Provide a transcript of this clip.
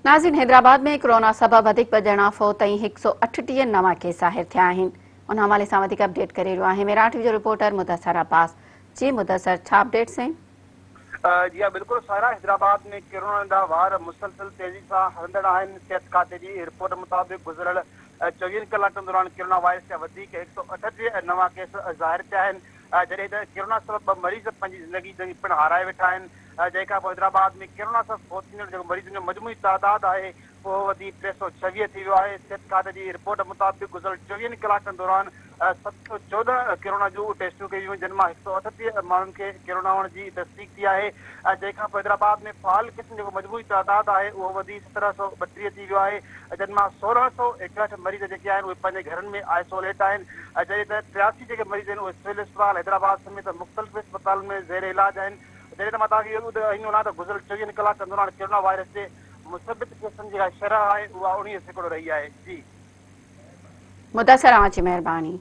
ناظرين حيدرآباد ۾ ڪرونا سبب وڌيڪ ٻه ڄڻا فوت ۽ 138 نوان ڪيس ظاهر ٿيا آهن ان حوالي سان وڌيڪ اپڊيٽ ڪري رهيو آهي ميراٺ جو رپورٽر مدثر عباس جي مدثر ڇا اپڊيٽس آهن؟ جي ها بلڪل سائره حيدرآباد ۾ ڪرونا جا وار مسلسل تيزي سان هلندڙ آهن صحت کاتي جي رپورٽ مطابق گذريل چوويهن ڪلاڪن دوران ڪرونا وائرس جا وڌيڪ 138 نوان ڪيس ظاهر ٿيا آهن جڏهن ته ڪرونا سبب ٻه مريض پنهنجي زندگي پڻ هارائي ويٺا آهن، جنهن کانپوء حيدرآباد ۾ ڪرونا سبب فوت ٿيندڙ جيڪو مريضن جو مجموعي تعداد آهي اهو وڌي 326 ٿي ويو آهي. صحت کاتي جي رپورٽ مطابق گذريل چوويهن ڪلاڪن دوران 714 ڪرونا جون ٽيسٽون ڪيون ويون جن مان 138 ماڻهن کي ڪرونا هئڻ جي تصديق ٿي آهي، جنهن کانپوء حيدرآباد ۾ فعال ڪيسن جو جيڪو مجموعي تعداد آهي اهو وڌي 1732 ٿي ويو آهي، جن مان 1661 مريض جيڪي آهن اهي پنهنجي گهرن ۾ آئسوليٽ آهن. جڏهن ته 83 جيڪي مريض آهن اهي سول اسپتال حيدرآباد سميت مختلف اسپتالن ۾ زير علاج آهن. جڏهن ته مان توهان کي اهو به ٻڌائيندو هلان ته گذريل چوويهن ڪلاڪن دوران ڪرونا وائرس جي مثبت ڪيسن جي جيڪا شرح آهي اها 19% رهي آهي. جي. مدثر اوهان جي مهرباني.